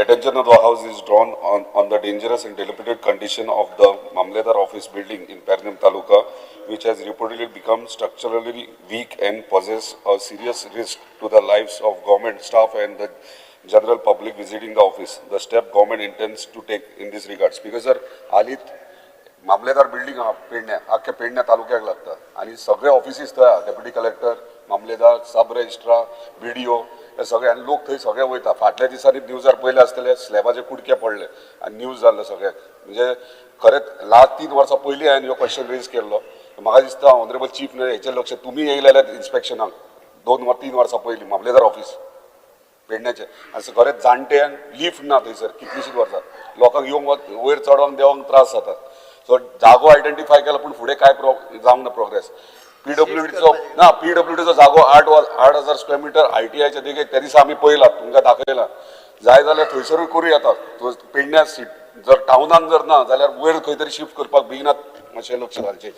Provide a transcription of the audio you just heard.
Attention of the House is drawn on the dangerous and dilapidated condition of the Mamledar office building in Pernem Taluka, which has reportedly become structurally weak and poses a serious risk to the lives of government staff and the general public visiting the office. The step government intends to take in this regard. Speaker sir, हालींच मामलेदार building आहा पेडण्या, आख्ख्या पेडण्या तालुक्याक लागता आनी सगळे ऑफिसीस थंय आहा. डेप्युटी कलेक्टर, मामलेदार, सब रजिस्ट्रार, बीडीओ हे सगळे आनी लोक थंय सगळे वयता. फाटल्या दिसांनी न्यूजार पयले आसतले, स्लॅबाचे कुडके पडले आनी न्यूज जाल्लो सगळ्याक. म्हणजे खरेंच लास्ट 3 वर्सां पयलीं हांवें ह्यो क्वेश्चन रेज केल्लो. म्हाका दिसता ऑनरेबल चीफ हेचेर लक्ष, तुमी येयले जाल्यार इन्स्पेक्शनाक 2 वा 3 वर्सां पयलीं मामलेदार ऑफीस पेडण्याचे आनी खरेंच जाणट्यांक लिफ्ट ना थंयसर. कितलींशींच वर्सां लोकांक येवंक, वयर चडोंक देंवोंक त्रास जातात. सो जागो आयडेंटिफाय केला, पूण फुडें काय जावंक ना प्रोग्रेस. पीडब्ल्यूडीचो ना, पीडब्ल्यूडीचो जागो 8,000 स्क्वेअर मिटर आयटीआयच्या देगेक, त्या दिसा आमी पळयला, तुमकां दाखयला. जाय जाल्यार थंयसरूय करूं येता. पेडण्या सीट जर टावनान जर ना जाल्यार वयर खंय तरी शिफ्ट करपाक बेगिनात मातशें लक्ष घालचें.